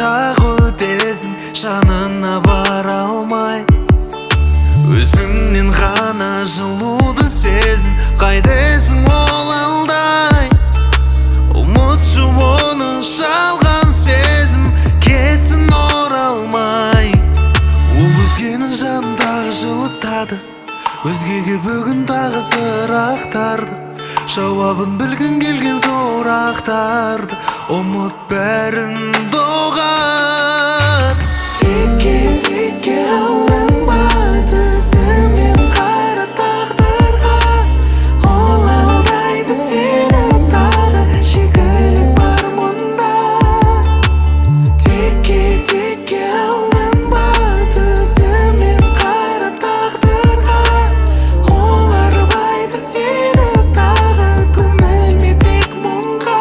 тағы өтесің, жанына бара алмай. Өзіңнен ғана жылуды сезін, қайтесің ол алдай. Ұмытшы оны жалған сезім, кетсін оралмай. Ол өзгенің жанын тағы жылытады, өзгеге бүгін тағы сыр ақтарды. Жауабын білгің келген сұрақтарды, ұмыт бәрін доғар. Текке, текке алданба, төзіммен қара тағдырға. Ол алдайды сені тағы, шикілік бар мұнда. Текке, текке алданба, төзіммен қара тағдырға. Ол арбайды сені тағы, көңілме тек мұңға.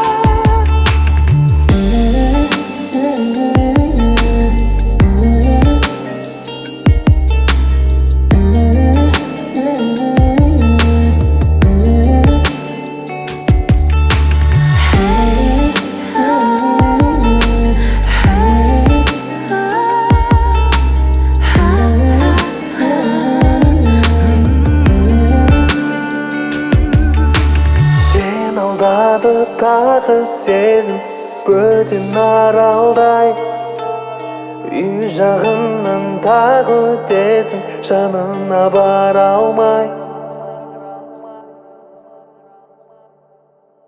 Сен алдады тағы сезім, бөтен аралдай. Үй жағынан тағы өтесің, жанына бара алмай.